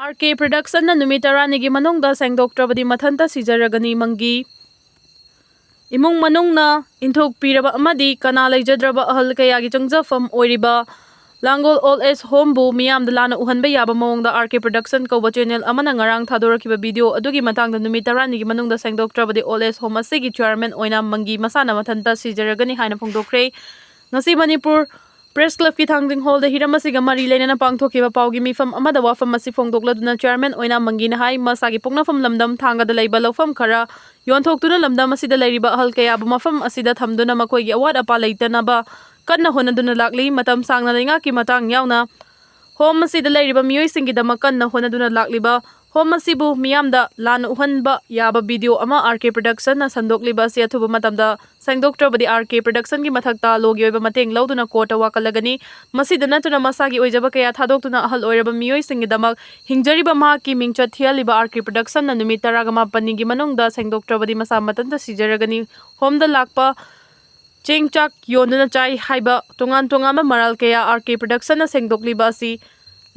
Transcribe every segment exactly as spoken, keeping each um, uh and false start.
R ꯀꯦ ꯄ꯭ꯔꯗꯛꯁꯟꯅ ꯅꯨꯃꯤꯠ ꯇꯔꯥꯅꯤꯒꯤ ꯃꯅꯨꯡꯗ ꯁꯦꯡꯗꯣꯛꯇ꯭ꯔꯕꯗꯤ ꯃꯊꯟꯇ ꯁꯤꯖꯔꯒꯅꯤ ꯃꯪꯒꯤ꯫ ꯏꯃꯨꯡ ꯃꯅꯨꯡꯅ ꯏꯟꯊꯣꯛꯄꯤꯔꯕ ꯑꯃꯗꯤ ꯀꯅꯥ ꯂꯩꯖꯗ꯭ꯔꯕ ꯑꯍꯜ ꯀꯌꯥꯒꯤ ꯆꯪꯖꯐꯝ ꯑꯣꯏꯔꯤꯕ ꯂꯥꯡꯒꯣꯜ ꯑꯣꯜ ꯑꯦꯖ ꯍꯣꯝꯕꯨ ꯃꯤꯌꯥꯝꯗ ꯂꯥꯟꯅ ꯎꯍꯟꯕ ꯌꯥꯕ ꯃꯑꯣꯡꯗ ꯑꯥꯔ ꯀꯦ ꯄ꯭ꯔꯗꯛꯁꯟ ꯀꯧꯕ ꯆꯦꯅꯦꯜ ꯑꯃꯅ ꯉꯔꯥꯡ ꯊꯥꯗꯣꯔꯛꯈꯤꯕ ꯚꯤꯗꯤꯑꯣ ꯑꯗꯨꯒꯤ ꯃꯇꯥꯡꯗ ꯅꯨꯃꯤꯠ ꯇꯔꯥꯅꯤꯒꯤ ꯃꯅꯨꯡꯗ ꯁꯦꯡꯗꯣꯛꯇ꯭ꯔꯕꯗꯤ ꯑꯣꯜ ꯑꯦꯖ ꯍꯣꯝ ꯑꯁꯤꯒꯤ ꯆꯤꯌꯥꯔꯃꯦꯟ ꯑꯣꯏꯅ ꯃꯪꯒꯤ ꯃꯁꯥꯅ ꯃꯊꯟꯇ ꯁꯤꯖꯔꯒꯅꯤ ꯍꯥꯏꯅ ꯐꯣꯡꯗꯣꯛꯈ꯭ꯔꯦ꯫ ꯉꯁꯤ ꯃꯅꯤꯄꯨꯔ ꯄ꯭ꯔꯦꯁ ꯀ꯭ꯂꯕꯀꯤ ꯊꯥꯡꯖꯤꯡ ꯍꯣꯜꯗ ꯍꯤꯔꯝ ꯑꯁꯤꯒ ꯃꯔꯤ ꯂꯩꯅꯅ ꯄꯥꯡꯊꯣꯛꯈꯤꯕ ꯄꯥꯎꯒꯤ ꯃꯤꯐꯝ ꯑꯃꯗ ꯋꯥꯐꯝ ꯑꯁꯤ ꯐꯣꯡꯗꯣꯛꯂꯗꯨꯅ ꯆꯤꯌꯥꯔꯃꯦꯟ ꯑꯣꯏꯅ ꯃꯪꯒꯤꯅ ꯍꯥꯏ, ꯃꯁꯥꯒꯤ ꯄꯣꯛꯅꯐꯝ ꯂꯝꯗꯝ ꯊꯥꯡꯒꯗ ꯂꯩꯕ ꯂꯧꯐꯝ ꯈꯔ ꯌꯣꯟꯊꯣꯛꯇꯨꯅ ꯂꯝꯗꯝ ꯑꯁꯤꯗ ꯂꯩꯔꯤꯕ ꯑꯍꯜ ꯀꯌꯥꯕꯨ ꯃꯐꯝ ꯑꯁꯤꯗ ꯊꯝꯗꯨꯅ ꯃꯈꯣꯏꯒꯤ ꯑꯋꯥꯠ ꯑꯄꯥ ꯂꯩꯇꯅꯕ ꯀꯟꯅ ꯍꯣꯠꯅꯗꯨꯅ ꯂꯥꯛꯂꯤ꯫ ꯃꯇꯝ ꯁꯥꯡꯅ ꯂꯩꯉꯥꯛꯀꯤ ꯃꯇꯥꯡ ꯌꯥꯎꯅ ꯍꯣꯝ ꯑꯁꯤꯗ ꯂꯩꯔꯤꯕ ꯃꯤꯑꯣꯏꯁꯤꯡꯒꯤꯗꯃꯛ ꯀꯟꯅ ꯍꯣꯠꯅꯗꯨꯅ ꯂꯥꯛꯂꯤꯕ ꯍꯣꯝ ꯑꯁꯤꯕꯨ ꯃꯤꯌꯥꯝꯗ ꯂꯥꯟꯅ ꯎꯍꯟꯕ ꯌꯥꯕ ꯚꯤꯗꯤꯑꯣ ꯑꯃ ꯑꯥꯔ ꯀꯦ ꯄ꯭ꯔꯗꯛꯁꯟꯅ ꯁꯟꯗꯣꯛꯂꯤꯕ ꯑꯁꯤ ꯑꯊꯨꯕ ꯃꯇꯝꯗ ꯁꯦꯡꯗꯣꯛꯇ꯭ꯔꯕꯗꯤ ꯑꯥꯔ ꯀꯦ ꯄ꯭ꯔꯗꯛꯁꯟꯒꯤ ꯃꯊꯛꯇ ꯂꯣꯒꯤ ꯑꯣꯏꯕ ꯃꯇꯦꯡ ꯂꯧꯗꯨꯅ ꯀꯣꯔꯠꯇ ꯋꯥꯀꯠꯂꯒꯅꯤ꯫ ꯃꯁꯤꯗ ꯅꯠꯇꯅ ꯃꯁꯥꯒꯤ ꯑꯣꯏꯖꯕ ꯀꯌꯥ ꯊꯥꯗꯣꯛꯇꯨꯅ ꯑꯍꯜ ꯑꯣꯏꯔꯕ ꯃꯤꯑꯣꯏꯁꯤꯡꯒꯤꯗꯃꯛ ꯍꯤꯡꯖꯔꯤꯕ ꯃꯍꯥꯛꯀꯤ ꯃꯤꯡꯆꯠ ꯊꯤꯍꯜꯂꯤꯕ ꯑꯥꯔ ꯀꯦ ꯄ꯭ꯔꯗꯛꯁꯟꯅ ꯅꯨꯃꯤꯠ ꯇꯔꯥꯒ ꯃꯥꯄꯟꯅꯤꯒꯤ ꯃꯅꯨꯡꯗ ꯁꯦꯡꯗꯣꯛꯇ꯭ꯔꯕꯗꯤ ꯃꯁꯥ ꯃꯊꯟꯇ ꯁꯤꯖꯔꯒꯅꯤ꯫ ꯍꯣꯝꯗ ꯂꯥꯛꯄ ꯆꯦꯡ ꯆꯥꯛ ꯌꯣꯟꯗꯨꯅ ꯆꯥꯏ ꯍꯥꯏꯕ ꯇꯣꯉꯥꯟ ꯇꯣꯉꯥꯟꯕ ꯃꯔꯥꯜ ꯀꯌꯥ ꯑꯥꯔ ꯀꯦ ꯄ꯭ꯔꯗꯛꯁꯟꯅ ꯁꯦꯡꯗꯣꯛꯂꯤꯕ ꯑꯁꯤ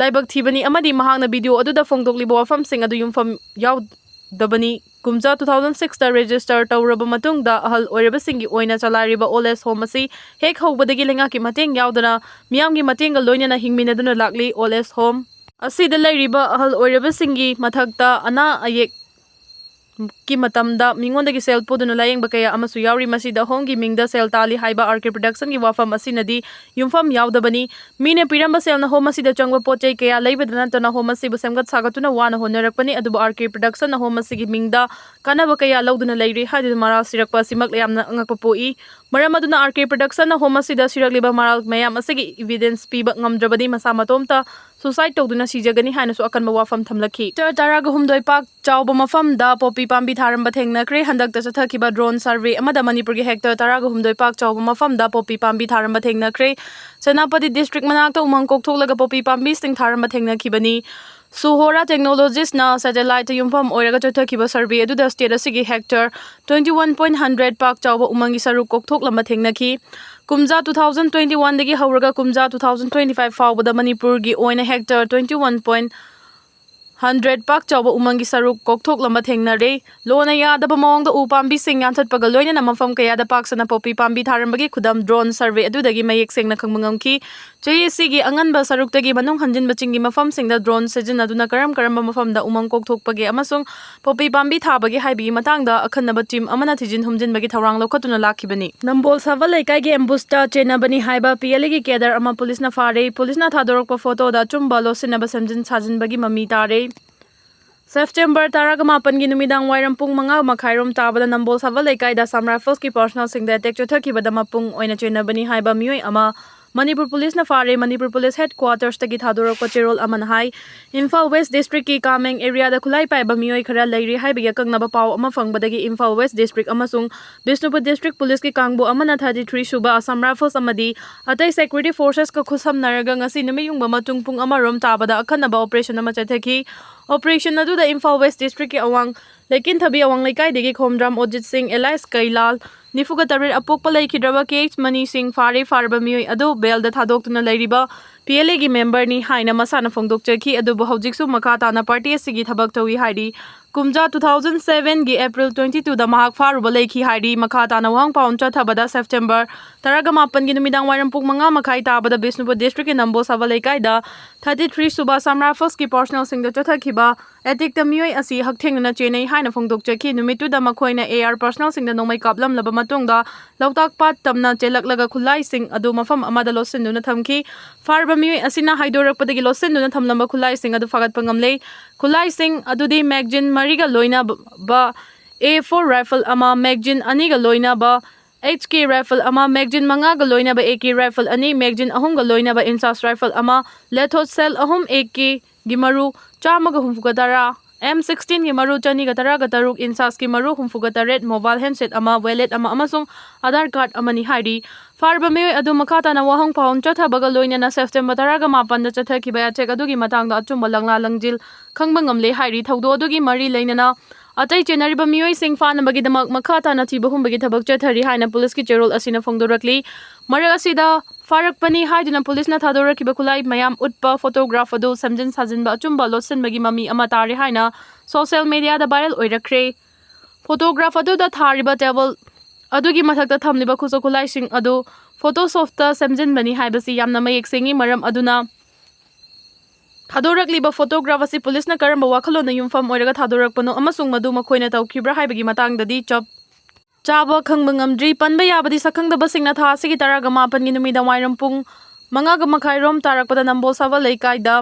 ꯂꯥꯏꯕꯛ ꯊꯤꯕꯅꯤ ꯑꯃꯗꯤ ꯃꯍꯥꯛꯅ ꯚꯤꯗꯤꯑꯣ ꯑꯗꯨꯗ ꯐꯣꯡꯗꯣꯛꯂꯤꯕ ꯋꯥꯐꯝꯁꯤꯡ ꯑꯗꯨ ꯌꯨꯝꯐꯝ ꯌꯥꯎꯗꯕꯅꯤ꯫ ꯀꯨꯝꯖꯥ two thousand sixꯇ ꯔꯦꯖꯤꯁꯇꯔ ꯇꯧꯔꯕ ꯃꯇꯨꯡꯗ ꯑꯍꯜ ꯑꯣꯏꯔꯕꯁꯤꯡꯒꯤ ꯑꯣꯏꯅ ꯆꯂꯥꯏꯔꯤꯕ ꯑꯣꯜ ꯑꯦꯖ ꯍꯣꯝ ꯑꯁꯤ ꯍꯦꯛ ꯍꯧꯕꯗꯒꯤ ꯂꯩꯉꯥꯛꯀꯤ ꯃꯇꯦꯡ ꯌꯥꯎꯗꯅ ꯃꯤꯌꯥꯝꯒꯤ ꯃꯇꯦꯡꯒ ꯂꯣꯏꯅꯅ ꯍꯤꯡꯃꯤꯟꯅꯗꯨꯅ ꯂꯥꯛꯂꯤ꯫ ꯑꯣꯜ ꯑꯦꯖ ꯍꯣꯝ ꯑꯁꯤꯗ ꯂꯩꯔꯤꯕ ꯑꯍꯜ ꯑꯣꯏꯔꯕꯁꯤꯡꯒꯤ ꯃꯊꯛꯇ ꯑꯅꯥ ꯑꯌꯦꯛ ꯀꯤ ꯃꯇꯝꯗ ꯃꯤꯉꯣꯟꯗꯒꯤ ꯁꯦꯜ ꯄꯨꯗꯨꯅ ꯂꯥꯌꯦꯡꯕ ꯀꯌꯥ ꯑꯃꯁꯨ ꯌꯥꯎꯔꯤ꯫ ꯃꯁꯤꯗ ꯍꯣꯝꯒꯤ ꯃꯤꯡꯗ ꯁꯦꯜ ꯇꯥꯜꯂꯤ ꯍꯥꯏꯕ ꯑꯥꯔ ꯀꯦ ꯄ꯭ꯔꯗꯛꯁꯟꯒꯤ ꯋꯥꯐꯝ ꯑꯁꯤꯅꯗꯤ ꯌꯨꯝꯐꯝ ꯌꯥꯎꯗꯕꯅꯤ꯫ ꯃꯤꯅ ꯄꯤꯔꯝꯕ ꯁꯦꯜꯅ ꯍꯣꯝ ꯑꯁꯤꯗ ꯆꯪꯕ ꯄꯣꯠ ꯆꯩ ꯀꯌꯥ ꯂꯩꯕꯗ ꯅꯠꯇꯅ ꯍꯣꯝ ꯑꯁꯤꯕꯨ ꯁꯦꯝꯒꯠ ꯁꯥꯒꯠꯇꯨꯅ ꯋꯥꯅ ꯍꯣꯠꯅꯔꯛꯄꯅꯤ, ꯑꯗꯨꯕꯨ ꯑꯥꯔ ꯀꯦ ꯄ꯭ꯔꯗꯛꯁꯟꯅ ꯍꯣꯝ ꯑꯁꯤꯒꯤ ꯃꯤꯡꯗ ꯀꯥꯟꯅꯕ ꯀꯌꯥ ꯂꯧꯗꯨꯅ ꯂꯩꯔꯤ ꯍꯥꯏꯗꯨꯅ ꯃꯔꯥꯜ ꯁꯤꯔꯛꯄ ꯑꯁꯤꯃꯛ ꯌꯥꯝꯅ ꯑꯉꯛꯄ ꯄꯣꯛꯏ꯫ ꯃꯔꯝ ꯑꯗꯨꯅ ꯑꯥꯔ ꯀꯦ ꯄ꯭ꯔꯗꯛꯁꯟꯅ ꯍꯣꯝ ꯑꯁꯤꯗ ꯁꯤꯔꯛꯂꯤꯕ ꯃꯔꯥꯜ ꯃꯌꯥꯝ ꯑꯁꯤꯒꯤ ꯏꯚꯤꯗꯦꯟꯁ ꯄꯤꯕ ꯉꯝꯗ꯭ꯔꯕꯗꯤ ꯃꯁꯥ ꯃꯇꯣꯝꯇ ꯁꯨꯁꯥꯏꯠ ꯇꯧꯗꯨꯅ ꯁꯤꯖꯒꯅꯤ ꯍꯥꯏꯅꯁꯨ ꯑꯀꯟꯕ ꯋꯥꯐꯝ ꯊꯝꯂꯛꯈꯤ꯫ ꯍꯦꯛꯇꯔ ꯇꯔꯥꯒ ꯍꯨꯝꯗꯣꯏ ꯄꯥꯛ ꯆꯥꯎꯕ ꯃꯐꯝꯗ ꯄꯣꯄꯤ ꯄꯥꯝꯕꯤ ꯊꯥꯔꯝꯕ ꯊꯦꯡꯅꯈ꯭ꯔꯦ꯫ ꯍꯟꯗꯛꯇ ꯆꯠꯊꯈꯤꯕ ꯗ꯭ꯔꯣꯟ ꯁꯔꯚꯦ ꯑꯃꯗ ꯃꯅꯤꯄꯨꯔꯒꯤ ꯍꯦꯛꯇꯔ ꯇꯔꯥꯒ ꯍꯨꯝꯗꯣꯏ ꯄꯥꯛ ꯆꯥꯎꯕ ꯃꯐꯝꯗ ꯄꯣꯄꯤ ꯄꯥꯝꯕꯤ ꯊꯥꯔꯝꯕ ꯊꯦꯡꯅꯈ꯭ꯔꯦ꯫ ꯁꯦꯅꯥꯄꯇꯤ ꯗꯤꯁꯇ꯭ꯔꯤꯛ ꯃꯅꯥꯛꯇ ꯎꯃꯪ ꯀꯣꯛꯊꯣꯛꯂꯒ ꯄꯣꯄꯤ ꯄꯥꯝꯕꯤꯁꯤꯡ ꯊꯥꯔꯝꯕ ꯊꯦꯡꯅꯈꯤꯕꯅꯤ꯫ ꯁꯨꯍꯣꯔꯥ ꯇꯦꯛꯅꯣꯂꯣꯖꯤꯁꯅ ꯁꯦꯇꯦꯂꯥꯏꯠꯇ ꯌꯨꯝꯐꯝ ꯑꯣꯏꯔꯒ ꯆꯠꯊꯈꯤꯕ ꯁꯔꯚꯦ ꯑꯗꯨꯗ ꯁ꯭ꯇꯦꯠ ꯑꯁꯤꯒꯤ hectare twenty one point hundred ꯄꯥꯛ ꯆꯥꯎꯕ ꯎꯃꯪꯒꯤ ꯁꯔꯨꯛ ꯀꯣꯛꯊꯣꯛꯂꯝꯕ ꯊꯦꯡꯅꯈꯤ꯫ ꯀꯨꯝꯖꯥ two thousand twenty oneꯗꯒꯤ ꯍꯧꯔꯒ ꯀꯨꯝꯖꯥ two thousand twenty five ꯐꯥꯎꯕꯗ ꯃꯅꯤꯄꯨꯔꯒꯤ ꯑꯣꯏꯅ hectare twenty one point hundred ꯄꯥꯛ ꯆꯥꯎꯕ ꯎꯃꯪꯒꯤ ꯁꯔꯨꯛ ꯀꯣꯛꯊꯣꯛꯂꯝꯕ ꯊꯦꯡꯅꯔꯦ꯫ ꯂꯣꯅ ꯌꯥꯗꯕ ꯃꯑꯣꯡꯗ ꯎ ꯄꯥꯝꯕꯤꯁꯤꯡ ꯌꯥꯟꯊꯠꯄꯒ ꯂꯣꯏꯅꯅ ꯃꯐꯝ ꯀꯌꯥꯗ ꯄꯥꯛ ꯁꯟꯅ ꯄꯣꯄꯤ ꯄꯥꯝꯕꯤ ꯊꯥꯔꯝꯕꯒꯤ ꯈꯨꯗꯝ drone survey ꯑꯗꯨꯗꯒꯤ ꯃꯌꯦꯛ ꯁꯦꯡꯅ ꯈꯪꯕ ꯉꯝꯈꯤ꯫ ꯆꯍꯤ ꯑꯁꯤꯒꯤ ꯑꯉꯟꯕ ꯁꯔꯨꯛꯇꯒꯤ ꯃꯅꯨꯡ ꯍꯟꯖꯤꯟꯕ ꯆꯤꯡꯒꯤ ꯃꯐꯝꯁꯤꯡꯗ drone ꯁꯤꯖꯤꯟꯅꯗꯨꯅ ꯀꯔꯝ ꯀꯔꯝꯕ ꯃꯐꯝꯗ ꯎꯃꯪ ꯀꯣꯛꯊꯣꯛꯄꯒꯦ ꯑꯃꯁꯨꯡ ꯄꯣꯄꯤ ꯄꯥꯝꯕꯤ ꯊꯥꯕꯒꯦ ꯍꯥꯏꯕꯒꯤ ꯃꯇꯥꯡꯗ ꯑꯈꯟꯅꯕ team ꯑꯃꯅ ꯊꯤꯖꯤꯟ ꯍꯨꯝꯖꯤꯟꯕꯒꯤ ꯊꯧꯔꯥꯡ ꯂꯧꯈꯠꯇꯨꯅ ꯂꯥꯛꯈꯤꯕꯅꯤ꯫ ꯅꯝꯕꯣꯜ ꯁꯥꯕꯜ ꯂꯩꯀꯥꯏꯒꯤ ambushꯇ ꯆꯦꯟꯅꯕꯅꯤ ꯍꯥꯏꯕ PLAꯒꯤ cadre ꯑꯃ ꯄꯨꯂꯤꯁꯅ ꯐꯥꯔꯦ꯫ ꯄꯨꯂꯤꯁꯅ ꯊꯥꯗꯣꯔꯛꯄ photoꯗ ꯑꯆꯨꯝꯕ ꯂꯣꯠꯁꯤꯟꯅꯕ ꯁꯦꯝꯖꯤꯟ ꯁꯥꯖꯤꯟꯕꯒꯤ ꯃꯃꯤ ꯇꯥꯔꯦ꯫ September ꯇꯔꯥꯒ ꯃꯥꯄꯟꯒꯤ ꯅꯨꯃꯤꯗꯥꯡ ꯋꯥꯏꯔꯝ ꯄꯨꯡ ꯃꯉꯥ ꯃꯈꯥꯏꯔꯣꯝ ꯇꯥꯕꯗ ꯅꯝꯕꯣꯜ ꯁꯥꯕꯜ ꯂꯩꯀꯥꯏꯗ Assam Riflesꯀꯤ personnelꯁꯤꯡꯗ attack ꯆꯠꯊꯈꯤꯕꯗ ꯃꯄꯨꯡ ꯑꯣꯏꯅ ꯆꯦꯟꯅꯕꯅꯤ ꯍꯥꯏꯕ ꯃꯤꯑꯣꯏ ꯑꯃ ꯃꯅꯤꯄꯨꯔ ꯄꯨꯂꯤꯁꯅ ꯐꯥꯔꯦ꯫ ꯃꯅꯤꯄꯨꯔ ꯄꯨꯂꯤꯁ headquartersꯇꯒꯤ ꯊꯥꯗꯣꯔꯛꯄ ꯆꯦꯔꯣꯜ ꯑꯃꯅ ꯍꯥꯏ, ꯏꯝꯐꯥꯜ West Districtꯀꯤ ꯀꯥꯃꯦꯡ areaꯗ ꯈꯨꯠꯂꯥꯏ ꯄꯥꯏꯕ ꯃꯤꯑꯣꯏ ꯈꯔ ꯂꯩꯔꯤ ꯍꯥꯏꯕꯒꯤ ꯑꯀꯛꯅꯕ ꯄꯥꯎ ꯑꯃ ꯐꯪꯕꯗꯒꯤ ꯏꯝꯐꯥꯜ West District ꯑꯃꯁꯨꯡ ꯕꯤꯁꯅꯨꯄꯨꯔ District ꯄꯨꯂꯤꯁꯀꯤ ꯀꯥꯡꯕꯨ ꯑꯃꯅ thirty three ꯁꯨꯕ Assam Rifles ꯑꯃꯗꯤ ꯑꯇꯩ security forcesꯀ ꯈꯨꯠꯁꯝꯅꯔꯒ ꯉꯁꯤ ꯅꯨꯃꯤꯠ ꯌꯨꯡꯕ ꯃꯇꯨꯡ ꯄꯨꯡ ꯑꯃꯔꯣꯝ ꯇꯥꯕꯗ ꯑꯈꯟꯅꯕ operation ꯑꯃ ꯆꯠꯊꯈꯤ꯫ Operation ꯑꯗꯨꯗ ꯏꯝꯐꯥꯜ West Districtꯀꯤ ꯑꯋꯥꯡ ꯂꯩꯀꯤꯟꯊꯕꯤ ꯑꯋꯥꯡ ꯂꯩꯀꯥꯏꯗꯒꯤ ꯈꯣꯝꯗ꯭ꯔꯥꯝ ꯑꯣꯖꯤꯠ ꯁꯤꯡ alias ꯀꯩꯂꯥꯜ, ꯅꯤꯐꯨꯒ ꯇꯔꯦꯠ ꯑꯄꯣꯛꯄ ꯂꯩꯈꯤꯗ꯭ꯔꯕ ꯀꯦ ꯑꯩꯆ ꯃꯅꯤ ꯁꯤꯡ ꯐꯥꯔꯦ꯫ ꯐꯥꯔꯕ ꯃꯤꯑꯣꯏ ꯑꯗꯨ bailꯗ ꯊꯥꯗꯣꯛꯇꯨꯅ ꯂꯩꯔꯤꯕ PLAꯒꯤ memberꯅꯤ ꯍꯥꯏꯅ ꯃꯁꯥꯅ ꯐꯣꯡꯗꯣꯛꯆꯈꯤ, ꯑꯗꯨꯕꯨ ꯍꯧꯖꯤꯛꯁꯨ ꯃꯈꯥ ꯇꯥꯅ party ꯑꯁꯤꯒꯤ ꯊꯕꯛ ꯇꯧꯏ ꯍꯥꯏꯔꯤ꯫ ꯀꯨꯝꯖꯥ two thousand sevenꯒꯤ April twenty twoꯗ ꯃꯍꯥꯛ ꯐꯥꯔꯨꯕ ꯂꯩꯈꯤ ꯍꯥꯏꯔꯤ꯫ ꯃꯈꯥ ꯇꯥꯅ ꯋꯥꯍꯪ ꯄꯥꯎ ꯆꯠꯊꯕꯗ September ꯇꯔꯥꯒ ꯃꯥꯄꯟꯒꯤ ꯅꯨꯃꯤꯗꯥꯡ ꯋꯥꯏꯔꯝ ꯄꯨꯡ ꯃꯉꯥ ꯃꯈꯥꯏ ꯇꯥꯕꯗ ꯕꯤꯁꯅꯨꯄꯨꯔ Districtꯀꯤ ꯅꯝꯕꯣꯜ ꯁꯥꯕꯜ ꯂꯩꯀꯥꯏꯗ thirty three ꯁꯨꯕ Assam Riflesꯀꯤ personnelꯁꯤꯡꯗ ꯆꯠꯊꯈꯤꯕ attackꯇ ꯃꯤꯑꯣꯏ ꯑꯁꯤ ꯍꯛꯊꯦꯡꯅꯅ ꯆꯦꯟꯅꯩ ꯍꯥꯏꯅ ꯐꯣꯡꯗꯣꯛꯆꯈꯤ꯫ ꯅꯨꯃꯤꯠꯇꯨꯗ ꯃꯈꯣꯏꯅ AR personnelꯁꯤꯡꯗ ꯅꯣꯡꯃꯩ ꯀꯥꯞꯂꯝꯂꯕ ꯃꯇꯨꯡꯗ ꯂꯣꯛꯇꯥꯛ ꯄꯥꯠ ꯇꯝꯅ ꯆꯦꯜꯂꯛꯂꯒ ꯈꯨꯠꯂꯥꯏꯁꯤꯡ ꯑꯗꯨ ꯃꯐꯝ ꯑꯃꯗ ꯂꯣꯠꯁꯤꯟꯗꯨꯅ ꯊꯝꯈꯤ꯫ ꯐꯥꯔꯕ ꯃꯤꯑꯣꯏ ꯑꯁꯤꯅ ꯍꯥꯏꯗꯣꯔꯛꯄꯗꯒꯤ ꯂꯣꯠꯁꯤꯟꯗꯨꯅ ꯊꯝꯂꯝꯕ ꯈꯨꯠꯂꯥꯏꯁꯤꯡ ꯑꯗꯨ ꯐꯥꯒꯠꯄ ꯉꯝꯂꯦ꯫ ꯈꯨꯠꯂꯥꯏꯁꯤꯡ ꯑꯗꯨꯗꯤ magazine ꯃꯔꯤꯒ ꯂꯣꯏꯅꯕ A four rifle ꯑꯃ, magazine ꯑꯅꯤꯒ ꯂꯣꯏꯅꯕ HK rifle ꯑꯃ, magazine ꯃꯉꯥꯒ ꯂꯣꯏꯅꯕ AK rifle ꯑꯅꯤ, magazine ꯑꯍꯨꯝꯒ ꯂꯣꯏꯅꯕ INSAS rifle ꯑꯃ, lithoid shell ꯑꯍꯨꯝ, AKꯒꯤ ꯃꯔꯨ ꯆꯥꯝꯃꯒ ꯍꯨꯝꯐꯨꯒ ꯇꯔꯥ, M sixteenꯒꯤ ꯃꯔꯨ ꯆꯅꯤꯒ ꯇꯔꯥꯒ ꯇꯔꯨꯛ, INSASꯀꯤ ꯃꯔꯨ ꯍꯨꯝꯐꯨꯒ ꯇꯔꯦꯠ, mobile handset ꯑꯃ, wallet ꯑꯃ ꯑꯃꯁꯨꯡ Aadhaar card ꯑꯃꯅꯤ ꯍꯥꯏꯔꯤ꯫ ꯐꯥꯔꯕ ꯃꯤꯑꯣꯏ ꯑꯗꯨ ꯃꯈꯥ ꯇꯥꯅ ꯋꯥꯍꯪ ꯄꯥꯎꯍꯪ ꯆꯠꯊꯕꯒ ꯂꯣꯏꯅꯅ September ꯇꯔꯥꯒ ꯃꯥꯄꯟꯗ ꯆꯠꯊꯈꯤꯕ attack ꯑꯗꯨꯒꯤ ꯃꯇꯥꯡꯗ ꯑꯆꯨꯝꯕ ꯂꯪꯂꯥ ꯂꯪꯖꯤꯜ ꯈꯪꯕ ꯉꯝꯂꯦ ꯍꯥꯏꯔꯤ꯫ ꯊꯧꯗꯣꯛ ꯑꯗꯨꯒꯤ ꯃꯔꯤ ꯂꯩꯅꯅ ꯑꯇꯩ ꯆꯦꯟꯅꯔꯤꯕ ꯃꯤꯑꯣꯏꯁꯤꯡ ꯐꯥꯅꯕꯒꯤꯗꯃꯛ ꯃꯈꯥ ꯇꯥꯅ ꯊꯤꯕ ꯍꯨꯝꯕꯒꯤ ꯊꯕꯛ ꯆꯠꯊꯔꯤ ꯍꯥꯏꯅ ꯄꯨꯂꯤꯁꯀꯤ ꯆꯦꯔꯣꯜ ꯑꯁꯤꯅ ꯐꯣꯡꯗꯣꯔꯛꯂꯤ꯫ ꯃꯔꯛ ꯑꯁꯤꯗ ꯐꯥꯔꯛꯄꯅꯤ ꯍꯥꯏꯗꯨꯅ ꯄꯨꯂꯤꯁꯅ ꯊꯥꯗꯣꯔꯛꯈꯤꯕ ꯈꯨꯠꯂꯥꯏ ꯃꯌꯥꯝ ꯎꯠꯄ ꯐꯣꯇꯣꯒ꯭ꯔꯥꯐ ꯑꯗꯨ ꯁꯦꯝꯖꯤꯟ ꯁꯥꯖꯤꯟꯕ ꯑꯆꯨꯝꯕ ꯂꯣꯠꯁꯤꯟꯕꯒꯤ ꯃꯃꯤ ꯑꯃ ꯇꯥꯔꯦ ꯍꯥꯏꯅ ꯁꯣꯁꯤꯌꯦꯜ ꯃꯤꯗꯤꯌꯥꯗ ꯚꯥꯏꯔꯦꯜ ꯑꯣꯏꯔꯛꯈ꯭ꯔꯦ꯫ ꯐꯣꯇꯣꯒ꯭ꯔꯥꯐ ꯑꯗꯨꯗ ꯊꯥꯔꯤꯕ ꯇꯦꯕꯜ ꯑꯗꯨꯒꯤ ꯃꯊꯛꯇ ꯊꯝꯂꯤꯕ ꯈꯨꯠꯁꯨ ꯈꯨꯠꯂꯥꯏꯁꯤꯡ ꯑꯗꯨ ꯐꯣꯇꯣꯁꯣꯞꯇ ꯁꯦꯝꯖꯤꯟꯕꯅꯤ ꯍꯥꯏꯕꯁꯤ ꯌꯥꯝꯅ ꯃꯌꯦꯛ ꯁꯦꯡꯏ꯫ ꯃꯔꯝ ꯑꯗꯨꯅ ꯊꯥꯗꯣꯔꯛꯂꯤꯕ ꯐꯣꯇꯣꯒ꯭ꯔꯥꯐ ꯑꯁꯤ ꯄꯨꯂꯤꯁꯅ ꯀꯔꯝꯕ ꯋꯥꯈꯜꯂꯣꯟꯅ ꯌꯨꯝꯐꯝ ꯑꯣꯏꯔꯒ ꯊꯥꯗꯣꯔꯛꯄꯅꯣ ꯑꯃꯁꯨꯡ ꯃꯗꯨ ꯃꯈꯣꯏꯅ ꯇꯧꯈꯤꯕ꯭ꯔꯥ ꯍꯥꯏꯕꯒꯤ ꯃꯇꯥꯡꯗꯗꯤ ꯆꯞ ꯆꯥꯕ ꯈꯪꯕ ꯉꯝꯗ꯭ꯔꯤ꯫ ꯄꯟꯕ ꯌꯥꯕꯗꯤ ꯁꯛꯈꯪꯗꯕꯁꯤꯡꯅ ꯊꯥ ꯑꯁꯤꯒꯤ ꯇꯔꯥꯒ ꯃꯥꯄꯟꯒꯤ ꯅꯨꯃꯤꯗꯥꯡ ꯋꯥꯏꯔꯝ ꯄꯨꯡ ꯃꯉꯥꯒ ꯃꯈꯥꯏꯔꯣꯝ ꯇꯥꯔꯛꯄꯗ ꯅꯝꯕꯣꯜ ꯁꯥꯕꯜ ꯂꯩꯀꯥꯏꯗ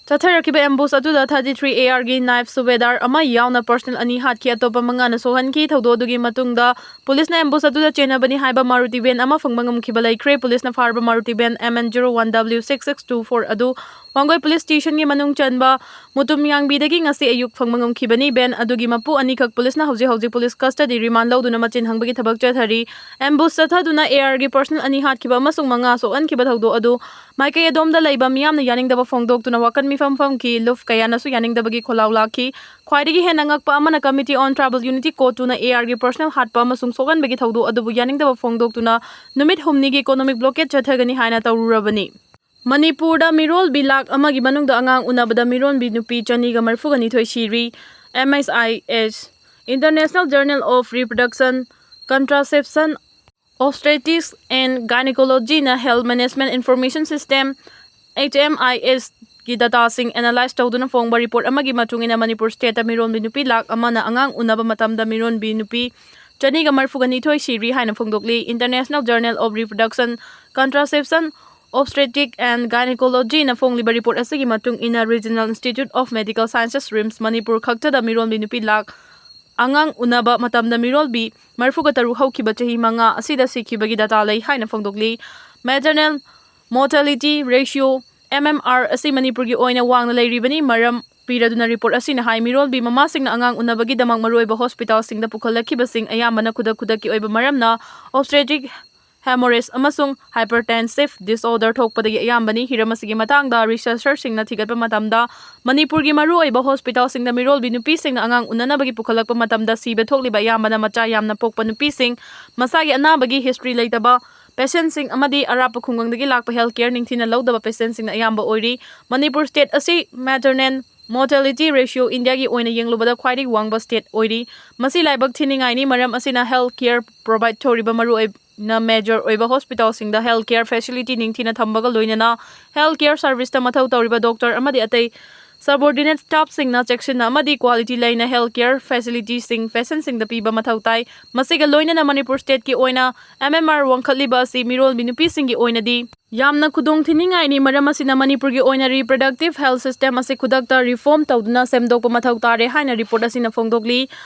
ꯆꯠꯊꯔꯛꯈꯤꯕ ꯑꯦꯝꯕꯨꯁ ꯑꯗꯨꯗ thirty three AR ꯒꯤ knife ꯁꯨꯕꯦꯗꯥꯔ ꯑꯃ ꯌꯥꯎꯅ personal ꯑꯅꯤ ꯍꯥꯠꯈꯤ, ꯑꯇꯣꯞꯄ ꯃꯉꯥꯅ ꯁꯣꯛꯍꯟꯈꯤ꯫ ꯊꯧꯗꯣꯛ ꯑꯗꯨꯒꯤ ꯃꯇꯨꯡꯗ ꯄꯨꯂꯤꯁꯅ ꯑꯦꯝꯕꯨꯁ ꯑꯗꯨꯗ ꯆꯦꯟꯅꯕꯅꯤ ꯍꯥꯏꯕ ꯃꯥꯔꯨꯇꯤ ꯚꯦꯟ ꯑꯃ ꯐꯪꯕ ꯉꯝꯈꯤꯕ ꯂꯩꯈ꯭ꯔꯦ꯫ ꯄꯨꯂꯤꯁꯅ ꯐꯥꯔꯕ Maruti van M N zero one W six six two four ꯑꯗꯨ ꯋꯥꯡꯒꯣꯏ ꯄꯨꯂꯤꯁ ꯁ꯭ꯇꯦꯁꯟꯒꯤ ꯃꯅꯨꯡ ꯆꯟꯕ ꯃꯨꯇꯨꯝ ꯌꯥꯡꯕꯤꯗꯒꯤ ꯉꯁꯤ ꯑꯌꯨꯛ ꯐꯪꯕ ꯉꯝꯈꯤꯕꯅꯤ꯫ ꯚꯦꯟ ꯑꯗꯨꯒꯤ ꯃꯄꯨ ꯑꯅꯤꯈꯛ ꯄꯨꯂꯤꯁꯅ ꯍꯧꯖꯤꯛ ꯍꯧꯖꯤꯛ ꯄꯨꯂꯤꯁ custody remand ꯂꯧꯗꯨꯅ ꯃꯆꯤꯟ ꯍꯪꯕꯒꯤ ꯊꯕꯛ ꯆꯠꯊꯔꯤ꯫ ꯑꯦꯝꯕꯨꯁ ꯆꯠꯊꯗꯨꯅ AR ꯒꯤ personal ꯑꯅꯤ ꯍꯥꯠꯈꯤꯕ ꯑꯃꯁꯨꯡ ꯃꯉꯥ ꯁꯣꯛꯍꯟꯈꯤꯕ ꯊꯧꯗꯣꯛ ꯑꯗꯨ ꯃꯥꯏꯀꯩ ꯑꯗꯣꯝꯗ ꯂꯩꯕ ꯃꯤꯌꯥꯝꯅ ꯌꯥꯅꯤꯡꯗꯕ ꯐꯣꯡꯗꯣꯛꯇꯨꯅ ꯋꯥꯀꯟ ꯃꯤꯐꯝ ꯐꯝꯈꯤ꯫ ꯂꯨꯞ ꯀꯌꯥꯅꯁꯨ ꯌꯥꯅꯤꯡꯗꯕꯒꯤ ꯈꯣꯜꯂꯥꯎ ꯂꯥꯛꯈꯤ꯫ ꯈ꯭ꯋꯥꯏꯗꯒꯤ ꯍꯦꯟꯅ ꯉꯛꯄ ꯑꯃꯅ Committee on Tribal Unity ꯀꯣꯔꯠꯇꯨꯅ AR ꯒꯤ personal ꯍꯥꯠꯄ ꯑꯃꯁꯨꯡ ꯁꯣꯛꯍꯟꯕꯒꯤ ꯊꯧꯗꯣꯛ ꯑꯗꯨꯕꯨ ꯌꯥꯅꯤꯡꯗꯕ ꯐꯣꯡꯗꯣꯛꯇꯨꯅ ꯅꯨꯃꯤꯠ ꯍꯨꯝꯅꯤꯒꯤ economic blockade ꯆꯠꯊꯒꯅꯤ ꯍꯥꯏꯅ ꯇꯧꯔꯨꯔꯕꯅꯤ꯫ ꯃꯅꯤꯄꯨꯔꯗ ꯃꯤꯔꯣꯜꯕꯤ ꯂꯥꯈ ꯑꯃꯒꯤ ꯃꯅꯨꯡꯗ ꯑꯉꯥꯡ ꯎꯅꯕꯗ ꯃꯤꯔꯣꯜꯕꯤ ꯅꯨꯄꯤ ꯆꯅꯤꯒ ꯃꯔꯤꯐꯨꯒ ꯅꯤꯊꯣꯏ ꯁꯤꯔꯤ꯫ M S I S, International Journal of Reproduction, Contraception, Obstetrics and Gynecology ꯅ Health Management Information System, H M I S ꯒꯤ data ꯁꯤꯡ analyse ꯇꯧꯗꯨꯅ ꯐꯣꯡꯕ report ꯑꯃꯒꯤ ꯃꯇꯨꯡ ꯏꯟꯅ ꯃꯅꯤꯄꯨꯔ state ꯇ ꯃꯤꯔꯣꯟꯕꯤ ꯅꯨꯄꯤ ꯂꯥꯈ ꯑꯃꯅ ꯑꯉꯥꯡ ꯎꯅꯕ ꯃꯇꯝꯗ ꯃꯤꯔꯣꯟꯕꯤ ꯅꯨꯄꯤ ꯆꯅꯤꯒ ꯃꯔꯤꯐꯨꯒ ꯅꯤꯊꯣꯏ ꯁꯤꯔꯤ ꯍꯥꯏꯅ ꯐꯣꯡꯗꯣꯛꯂꯤ꯫ International Journal of Reproduction, Contraception, Obstetric and Gynecology ꯅ ꯐꯣꯡꯂꯤꯕ report ꯑꯁꯤꯒꯤ ꯃꯇꯨꯡ ꯏꯟꯅ Regional Institute of Medical Sciences, RIMS, Manipur ꯈꯛꯇꯗ ꯃꯤꯔꯣꯟꯕꯤ ꯅꯨꯄꯤ ꯂꯥꯈ ꯑꯉꯥꯡ ꯎꯅꯕ ꯃꯇꯝꯗ ꯃꯤꯔꯣꯜꯕꯤ ꯃꯔꯤꯐꯨꯒ ꯇꯔꯨꯛ ꯍꯧꯈꯤꯕ ꯆꯍꯤ ꯃꯉꯥ ꯑꯁꯤꯗ ꯁꯤꯈꯤꯕꯒꯤ data ꯂꯩ ꯍꯥꯏꯅ ꯐꯣꯡꯗꯣꯛꯂꯤ꯫ Maternal Mortality Ratio, M M R, ꯑꯁꯤ ꯃꯅꯤꯄꯨꯔꯒꯤ ꯑꯣꯏꯅ ꯋꯥꯡꯅ ꯂꯩꯔꯤꯕꯅꯤ꯫ ꯃꯔꯝ ꯄꯤꯔꯗꯨꯅ report ꯑꯁꯤꯅ ꯍꯥꯏ, ꯃꯤꯔꯣꯜꯕꯤ ꯃꯃꯥꯁꯤꯡꯅ ꯑꯉꯥꯡ ꯎꯅꯕꯒꯤꯗꯃꯛ ꯃꯔꯨꯑꯣꯏꯕ hospital ꯁꯤꯡꯗ ꯄꯨꯈꯠꯂꯛꯈꯤꯕꯁꯤꯡ ꯑꯌꯥꯝꯕꯅ ꯈꯨꯗꯛ ꯈꯨꯗꯛꯀꯤ ꯑꯣꯏꯕ ꯃꯔꯝꯅ obstetric hemorrhage ꯑꯃꯁꯨꯡ hypertensive disorder ꯊꯣꯛꯄꯗꯒꯤ ꯑꯌꯥꯝꯕꯅꯤ꯫ ꯍꯤꯔꯝ ꯑꯁꯤꯒꯤ ꯃꯇꯥꯡꯗ researcher ꯁꯤꯡꯅ ꯊꯤꯒꯠꯄ ꯃꯇꯝꯗ, ꯃꯅꯤꯄꯨꯔꯒꯤ ꯃꯔꯨꯑꯣꯏꯕ hospital ꯁꯤꯡꯗ ꯃꯤꯔꯣꯜꯕꯤ ꯅꯨꯄꯤꯁꯤꯡꯅ ꯑꯉꯥꯡ ꯎꯅꯅꯕꯒꯤ ꯄꯨꯈꯠꯂꯛꯄ ꯃꯇꯝꯗ ꯁꯤꯕ ꯊꯣꯛꯂꯤꯕ ꯑꯌꯥꯝꯕꯅ ꯃꯆꯥ ꯌꯥꯝꯅ ꯄꯣꯛꯄ ꯅꯨꯄꯤꯁꯤꯡ, ꯃꯁꯥꯒꯤ ꯑꯅꯥꯕꯒꯤ history ꯂꯩꯇꯕ, ꯄꯦꯁꯦꯟꯁꯤꯡ ꯑꯃꯗꯤ ꯑꯔꯥꯞꯄ ꯈꯨꯡꯒꯪꯗꯒꯤ ꯂꯥꯛꯄ ꯍꯦꯜꯊ ꯀꯦꯌꯔ ꯅꯤꯡꯊꯤꯅ ꯂꯧꯗꯕ ꯄꯦꯁꯦꯟꯁꯤꯡꯅ ꯑꯌꯥꯝꯕ ꯑꯣꯏꯔꯤ꯫ ꯃꯅꯤꯄꯨꯔ ꯁ꯭ꯇꯦꯠ ꯑꯁꯤ ꯃꯦꯇꯔꯅꯦꯜ ꯃꯣꯔꯇꯦꯂꯤꯇꯤ ꯔꯦꯁꯤꯌꯣ ꯏꯟꯗꯤꯌꯥꯒꯤ ꯑꯣꯏꯅ ꯌꯦꯡꯂꯨꯕꯗ ꯈ꯭ꯋꯥꯏꯗꯒꯤ ꯋꯥꯡꯕ ꯁ꯭ꯇꯦꯠ ꯑꯣꯏꯔꯤ꯫ ꯃꯁꯤ ꯂꯥꯏꯕꯛ ꯊꯤꯅꯤꯡꯉꯥꯏꯅꯤ, ꯃꯔꯝ ꯑꯁꯤꯅ ꯍꯦꯜꯊ ꯀꯦꯌꯔ ꯄ꯭ꯔꯣꯚꯥꯏꯗ ꯇꯧꯔꯤꯕ ꯃꯔꯨꯑꯣꯏꯅ ꯃꯦꯖꯔ ꯑꯣꯏꯕ ꯍꯣꯁꯄꯤꯇꯥꯜꯁꯤꯡꯗ ꯍꯦꯜꯊ ꯀꯦꯌꯔ ꯐꯦꯁꯤꯂꯤꯇꯤ ꯅꯤꯡꯊꯤꯅ ꯊꯝꯕꯒ ꯂꯣꯏꯅꯅ ꯍꯦꯜꯊ ꯀꯦꯌꯔ ꯁꯔꯚꯤꯁꯇ ꯃꯊꯧ ꯇꯧꯔꯤꯕ ꯗꯣꯛꯇꯔ ꯑꯃꯗꯤ ꯑꯇꯩ ꯁꯕꯑꯣꯔꯗꯤꯅꯦꯠ ꯁ꯭ꯇꯥꯐꯁꯤꯡꯅ ꯆꯦꯛꯁꯤꯟꯅ ꯑꯃꯗꯤ ꯀ꯭ꯋꯥꯂꯤꯇꯤ ꯂꯩꯅ ꯍꯦꯜꯊ ꯀꯦꯌꯔ ꯐꯦꯁꯤꯂꯤꯇꯤꯁꯤꯡ ꯄꯦꯁꯦꯟꯁꯤꯡꯗ ꯄꯤꯕ ꯃꯊꯧ ꯇꯥꯏ꯫ ꯃꯁꯤꯒ ꯂꯣꯏꯅꯅ ꯃꯅꯤꯄꯨꯔ ꯁ꯭ꯇꯦꯠꯀꯤ ꯑꯣꯏꯅ ꯑꯦꯝ ꯑꯦꯝ ꯑꯥꯔ ꯋꯥꯡꯈꯠꯂꯤꯕ ꯑꯁꯤ ꯃꯤꯔꯣꯜꯒꯤ ꯅꯨꯄꯤꯁꯤꯡꯒꯤ ꯑꯣꯏꯅꯗꯤ ꯌꯥꯝꯅ ꯈꯨꯗꯣꯡ ꯊꯤꯅꯤꯡꯉꯥꯏꯅꯤ, ꯃꯔꯝ ꯑꯁꯤꯅ ꯃꯅꯤꯄꯨꯔꯒꯤ ꯑꯣꯏꯅ ꯔꯤꯄ꯭ꯔꯗꯛꯇꯤꯚ ꯍꯦꯜꯊ ꯁꯤꯁꯇꯦꯝ ꯑꯁꯤ ꯈꯨꯗꯛꯇ ꯔꯤꯐꯣꯔꯝ ꯇꯧꯗꯨꯅ ꯁꯦꯝꯗꯣꯛꯄ ꯃꯊꯧ ꯇꯥꯔꯦ ꯍꯥꯏꯅ ꯔꯤꯄꯣꯔꯠ ꯑꯁꯤꯅ ꯐꯣꯡꯗꯣꯛꯂꯤ꯫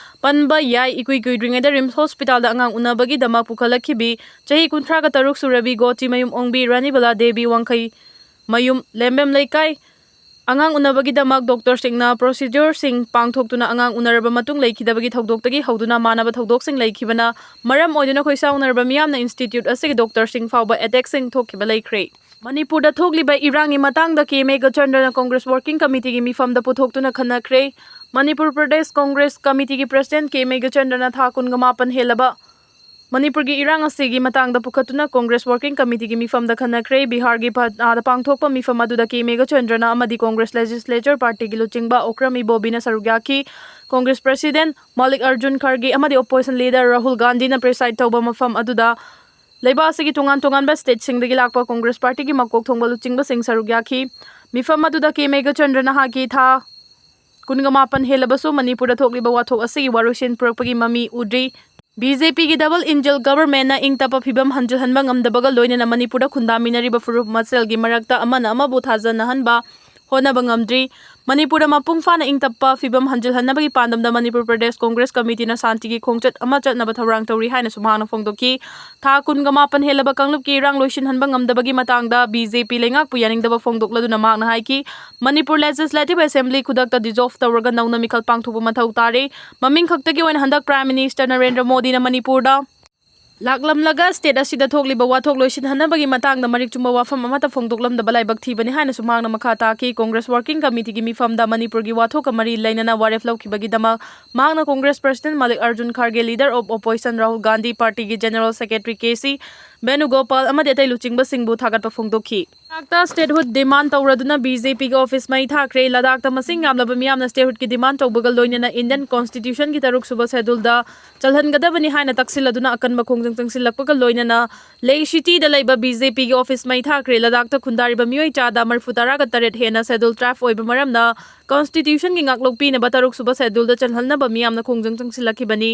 ꯄꯟꯕ ꯌꯥꯏ, ꯏꯀꯨꯏ ꯀꯨꯏꯗ꯭ꯔꯤꯉꯩꯗ ꯔꯤꯝꯁ ꯍꯣꯁꯄꯤꯇꯥꯜꯗ ꯑꯉꯥꯡ ꯎꯅꯕꯒꯤꯗꯃꯛ ꯄꯨꯈꯠꯂꯛꯈꯤꯕꯤ ꯆꯍꯤ ꯀꯨꯟꯊ꯭ꯔꯥꯒ ꯇꯔꯨꯛ ꯁꯨꯔꯕꯤ ꯒꯣꯇꯤꯃꯌꯨꯝ ꯑꯣꯡꯕꯤ ꯔꯥꯅꯤꯕꯂꯥ ꯗꯦꯕꯤ ꯋꯥꯡꯈꯩ ꯃꯌꯨꯝ ꯂꯦꯝꯕꯦꯝ ꯂꯩꯀꯥꯏ ꯑꯉꯥꯡ ꯎꯅꯕꯒꯤꯗꯃꯛ ꯗꯣꯛꯇꯔꯁꯤꯡꯅ ꯄ꯭ꯔꯣꯁꯤꯗ꯭ꯌꯨꯔꯁꯤꯡ ꯄꯥꯡꯊꯣꯛꯇꯨꯅ ꯑꯉꯥꯡ ꯎꯅꯔꯕ ꯃꯇꯨꯡ ꯂꯩꯈꯤꯗꯕꯒꯤ ꯊꯧꯗꯣꯛꯇꯒꯤ ꯍꯧꯗꯨꯅ ꯃꯥꯟꯅꯕ ꯊꯧꯗꯣꯛꯁꯤꯡ ꯂꯩꯈꯤꯕꯅ ꯃꯔꯝ ꯑꯣꯏꯗꯨꯅ ꯈꯣꯏꯁꯥꯎꯅꯔꯕ ꯃꯤꯌꯥꯝꯅ ꯏꯟꯁꯇꯤꯇ꯭ꯌꯨꯠ ꯑꯁꯤꯒꯤ ꯗꯣꯛꯇꯔꯁꯤꯡ ꯐꯥꯎꯕ ꯑꯦꯇꯦꯛꯁꯤꯡ ꯊꯣꯛꯈꯤꯕ ꯂꯩꯈ꯭ꯔꯦ꯫ ꯃꯅꯤꯄꯨꯔꯗ ꯊꯣꯛꯂꯤꯕ ꯏꯔꯥꯡꯒꯤ ꯃꯇꯥꯡꯗ ꯀꯦ ꯃꯦꯘꯆꯟꯗ꯭ꯔꯅ ꯀꯣꯡꯒ꯭ꯔꯦꯁ ꯋꯥꯔꯀꯤꯡ ꯀꯃꯤꯇꯤꯒꯤ ꯃꯤꯐꯝꯗ ꯄꯨꯊꯣꯛꯇꯨꯅ ꯈꯟꯅꯈ꯭ꯔꯦ꯫ ꯃꯅꯤꯄꯨꯔ ꯄ꯭ꯔꯗꯦꯁ ꯀꯣꯡꯒ꯭ꯔꯦꯁ ꯀꯃꯤꯇꯤꯒꯤ ꯄ꯭ꯔꯁꯤꯗꯦꯟꯠ ꯀꯦ ꯃꯦꯘꯆꯟꯗ꯭ꯔꯅ ꯊꯥ ꯀꯨꯟꯒ ꯃꯥꯄꯟ ꯍꯦꯜꯂꯕ ꯃꯅꯤꯄꯨꯔꯒꯤ ꯏꯔꯥꯡ ꯑꯁꯤꯒꯤ ꯃꯇꯥꯡꯗ ꯄꯨꯈꯠꯇꯨꯅ ꯀꯣꯡꯒ꯭ꯔꯦꯁ ꯋꯥꯔꯀꯤꯡ ꯀꯃꯤꯇꯤꯒꯤ ꯃꯤꯐꯝꯗ ꯈꯟꯅꯈ꯭ꯔꯦ꯫ ꯕꯤꯍꯥꯔꯒꯤ ꯄꯠꯅꯥꯗ ꯄꯥꯡꯊꯣꯛꯄ ꯃꯤꯐꯝ ꯑꯗꯨꯗ ꯀꯦ ꯃꯦꯘꯆꯟꯗ꯭ꯔꯅ ꯑꯃꯗꯤ ꯀꯣꯡꯒ꯭ꯔꯦꯁ ꯂꯦꯖꯤꯁꯂꯦꯆꯔ ꯄꯥꯔꯇꯤꯒꯤ ꯂꯨꯆꯤꯡꯕ ꯑꯣꯀ꯭ꯔꯝ ꯏꯕꯣꯕꯤꯅ ꯁꯔꯨꯛ ꯌꯥꯈꯤ꯫ ꯀꯣꯡꯒ꯭ꯔꯦꯁ ꯄ꯭ꯔꯁꯤꯗꯦꯟꯠ ꯃꯥꯂꯤꯛ ꯑꯔꯖꯨꯟ ꯈꯔꯒꯦ ꯑꯃꯗꯤ ꯑꯣꯄꯣꯖꯤꯁꯟ ꯂꯤꯗꯔ ꯔꯥꯍꯨꯜ ꯒꯥꯟꯙꯤꯅ ꯄ꯭ꯔꯤꯁꯥꯏꯗ ꯇꯧꯕ ꯃꯐꯝ ꯑꯗꯨꯗ ꯂꯩꯕꯥꯛ ꯑꯁꯤꯒꯤ ꯇꯣꯉꯥꯟ ꯇꯣꯉꯥꯟꯕ ꯁ꯭ꯇꯦꯠꯁꯤꯡꯗꯒꯤ ꯂꯥꯛꯄ ꯀꯣꯡꯒ꯭ꯔꯦꯁ ꯄꯥꯔꯇꯤꯒꯤ ꯃꯀꯣꯛ ꯊꯣꯡꯕ ꯂꯨꯆꯤꯡꯕꯁꯤꯡ ꯁꯔꯨꯛ ꯌꯥꯈꯤ꯫ ꯃꯤꯐꯝ ꯑꯗꯨꯗ ꯀꯦ ꯃꯦꯘꯆꯟꯗ꯭ꯔꯅ ꯍꯥꯏꯈꯤ, ꯊꯥ ꯀꯨꯟꯒ ꯃꯥꯄꯟ ꯍꯦꯜꯂꯕꯁꯨ ꯃꯅꯤꯄꯨꯔꯗ ꯊꯣꯛꯂꯤꯕ ꯋꯥꯊꯣꯛ ꯑꯁꯤꯒꯤ ꯋꯥꯔꯣꯏꯁꯤꯟ ꯄꯨꯔꯛꯄꯒꯤ ꯃꯃꯤ ꯎꯗ꯭ꯔꯤ꯫ ꯕꯤ ꯖꯦ ꯄꯤꯒꯤ ꯗꯕꯜ ꯏꯟꯖꯤꯟ ꯒꯚꯔꯟꯃꯦꯟꯠꯅ ꯏꯪ ꯇꯞꯄ ꯐꯤꯕꯝ ꯍꯟꯖꯤꯜꯍꯟꯕ ꯉꯝꯗꯕꯒ ꯂꯣꯏꯅꯅ ꯃꯅꯤꯄꯨꯔꯗ ꯈꯨꯟꯗꯥꯃꯤꯟꯅꯔꯤꯕ ꯐꯨꯔꯨꯞ ꯃꯁꯦꯜꯒꯤ ꯃꯔꯛꯇ ꯑꯃꯅ ꯑꯃꯕꯨ ꯊꯥꯖꯅꯍꯟꯕ ꯍꯣꯠꯅꯕ ꯉꯝꯗ꯭ꯔꯤ꯫ ꯃꯅꯤꯄꯨꯔꯗ ꯃꯄꯨꯡ ꯐꯥꯅ ꯏꯪ ꯇꯞꯄ ꯐꯤꯕꯝ ꯍꯟꯖꯤꯜꯍꯟꯅꯕꯒꯤ ꯄꯥꯟꯗꯝꯗ ꯃꯅꯤꯄꯨꯔ ꯄ꯭ꯔꯗꯦꯁ ꯀꯣꯡꯒ꯭ꯔꯦꯁ ꯀꯃꯤꯇꯤꯅ ꯁꯥꯟꯇꯤꯒꯤ ꯈꯣꯡꯆꯠ ꯑꯃ ꯆꯠꯅꯕ ꯊꯧꯔꯥꯡ ꯇꯧꯔꯤ ꯍꯥꯏꯅꯁꯨ ꯃꯍꯥꯛꯅ ꯐꯣꯡꯗꯣꯛꯈꯤ꯫ ꯊꯥ ꯀꯨꯟꯒ ꯃꯥꯄꯟ ꯍꯦꯜꯂꯕ ꯀꯥꯡꯂꯨꯞꯀꯤ ꯏꯔꯥꯡ ꯂꯣꯏꯁꯤꯟꯍꯟꯕ ꯉꯝꯗꯕꯒꯤ ꯃꯇꯥꯡꯗ ꯕꯤ ꯖꯦ ꯄꯤ ꯂꯩꯉꯥꯛꯄꯨ ꯌꯥꯅꯤꯡꯗꯕ ꯐꯣꯡꯗꯣꯛꯂꯗꯨꯅ ꯃꯍꯥꯛꯅ ꯍꯥꯏꯈꯤ, ꯃꯅꯤꯄꯨꯔ ꯂꯦꯖꯤꯁꯂꯦꯇꯤꯚ ꯑꯦꯁꯦꯝꯕ꯭ꯂꯤ ꯈꯨꯗꯛꯇ ꯗꯤꯖꯣꯜꯚ ꯇꯧꯔꯒ ꯅꯧꯅ ꯃꯤꯈꯜ ꯄꯥꯡꯊꯣꯛꯄ ꯃꯊꯧ ꯇꯥꯔꯦ꯫ ꯃꯃꯤꯡ ꯈꯛꯇꯒꯤ ꯑꯣꯏꯅ ꯍꯟꯗꯛ ꯄ꯭ꯔꯥꯏꯝ ꯃꯤꯅꯤꯁꯇꯔ ꯅꯔꯦꯟꯗ꯭ꯔ ꯃꯣꯗꯤꯅ ꯃꯅꯤꯄꯨꯔꯗ ꯂꯥꯛꯂꯝꯂꯒ ꯁ꯭ꯇꯦꯠ ꯑꯁꯤꯗ ꯊꯣꯛꯂꯤꯕ ꯋꯥꯊꯣꯛ ꯂꯣꯏꯁꯤꯟꯍꯟꯅꯕꯒꯤ ꯃꯇꯥꯡꯗ ꯃꯔꯤꯛ ꯆꯨꯝꯕ ꯋꯥꯐꯝ ꯑꯃꯠꯇ ꯐꯣꯡꯗꯣꯛꯂꯝꯗꯕ ꯂꯥꯏꯕꯛ ꯊꯤꯕꯅꯤ ꯍꯥꯏꯅꯁꯨ ꯃꯍꯥꯛꯅ ꯃꯈꯥ ꯇꯥꯈꯤ꯫ ꯀꯣꯡꯒ꯭ꯔꯦꯁ ꯋꯥꯔꯀꯤꯡ ꯀꯃꯤꯇꯤꯒꯤ ꯃꯤꯐꯝꯗ ꯃꯅꯤꯄꯨꯔꯒꯤ ꯋꯥꯊꯣꯛꯀ ꯃꯔꯤ ꯂꯩꯅꯅ ꯋꯥꯔꯦꯞ ꯂꯧꯈꯤꯕꯒꯤꯗꯃꯛ ꯃꯍꯥꯛꯅ Congress president Mallikarjun Kharge, leader of opposition Rahul Gandhi, ꯄꯥꯔꯇꯤꯒꯤ ꯖꯦꯅꯔꯦꯜ ꯁꯦꯀ꯭ꯔꯦꯇꯔꯤ ꯀꯦ ꯁꯤ ꯕꯦꯅꯨꯒꯣꯄꯥꯜ ꯑꯃꯗꯤ ꯑꯇꯩ ꯂꯨꯆꯤꯡꯕꯁꯤꯡꯕꯨ ꯊꯥꯒꯠꯄ ꯐꯣꯡꯗꯣꯛꯈꯤ꯫ ꯂꯗꯥꯛꯇ statehood demand ꯇꯧꯔꯗꯨꯅ BJPꯒꯤ office ꯃꯩ ꯊꯥꯈ꯭ꯔꯦ꯫ ꯂꯗꯥꯛꯇ ꯃꯁꯤꯡ ꯌꯥꯝꯂꯕ ꯃꯤꯌꯥꯝꯅ statehoodꯀꯤ demand ꯇꯧꯕꯒ ꯂꯣꯏꯅꯅ Indian Constitutionꯒꯤ ꯇꯔꯨꯛ ꯁꯨꯕ scheduleꯗ ꯆꯜꯍꯟꯒꯗꯕꯅꯤ ꯍꯥꯏꯅ ꯇꯛꯁꯤꯜꯂꯗꯨꯅ ꯑꯀꯟꯕ ꯈꯣꯡꯖꯪ ꯆꯪꯁꯤꯜꯂꯛꯄꯒ ꯂꯣꯏꯅꯅ ꯂꯦ ꯁꯤꯇꯤꯗ ꯂꯩꯕ BJPꯒꯤ office ꯃꯩ ꯊꯥꯈ꯭ꯔꯦ꯫ ꯂꯗꯥꯛꯇ ꯈꯨꯟꯗꯥꯔꯤꯕ ꯃꯤꯑꯣꯏ ꯆꯥꯗ ꯃꯔꯤꯐꯨ ꯇꯔꯥꯒ ꯇꯔꯦꯠ ꯍꯦꯟꯅ schedule tribe ꯑꯣꯏꯕ ꯃꯔꯝꯅ Constitutionꯒꯤ ꯉꯥꯛꯂꯣꯛ ꯄꯤꯅꯕ ꯇꯔꯨꯛ ꯁꯨꯕ scheduleꯗ ꯆꯜꯍꯟꯅꯕ ꯃꯤꯌꯥꯝꯅ ꯈꯣꯡꯖꯪ ꯆꯪꯁꯤꯜꯂꯛꯈꯤꯕꯅꯤ꯫